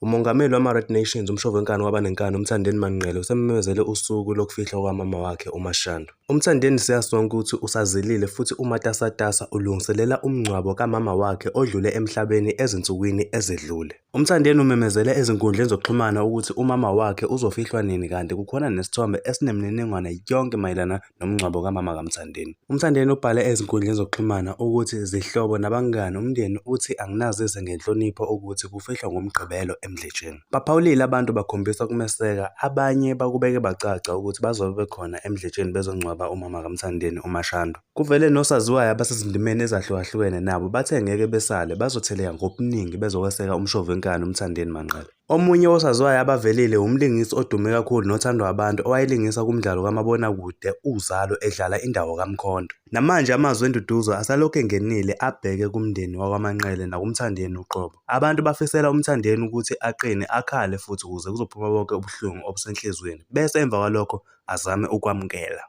Umongameli wamaRed Nations, uMshovenkani wabanenkani uMthandeni Manqele usememezele usuku lokufihlwa kukamama wakhe uMaShandu. UMthandeni siyazi sonke ukuthi usazilile futhi umatasatasa ulungiselela umngcwabo kamama wakhe odlule emhlabeni ezinsukwini ezedlule. UMthandeni umemezele ezinkundleni zokuxhumana ukuthi umama wakhe uzofihlwa nini kanti kukhona nesithombe esinemininingwane yonke mayelana nomngcwabo kamama kaMthandeni. UMthandeni ubhale ezinkundleni zokuxhumana ukuthi zihlobo nabangani umndeni uthi anginazise ngenhlonipho ukuthi kufihlwa ngoMgqibelo eMdletsheni. Baphawulile abantu bakhombisa ukumeseka, abanye bakubeke bacaca ukuthi bazobe bekhona eMdletsheni bezongcwaba umama kaMthandeni uMaShandu. Kuvele nosaziwayo abasezindimeni ezahlukahlukene nabo bathe ngeke besale bazotheleka ngobuningi bezokweseka umshovi wenkani uMthandeni Manqele. Omunye wosaziwayo abavelile wumlingisi odume kakhulu nothandwa abantu owayelingisa kumdlalo kamabonakude Uzalo edlala indawo kaMkhonto. Namanje amazwi enduduzo asalokhu engenile abheke kumndeni wakwaManqele nakuMthandeni uqobo. Abantu bafisela uMthandeni ukuthi aqine akhale futhi ukuze kuzophuma bonke ubuhlungu obusenhliziyweni bese emva kwalokho azame ukwamukela.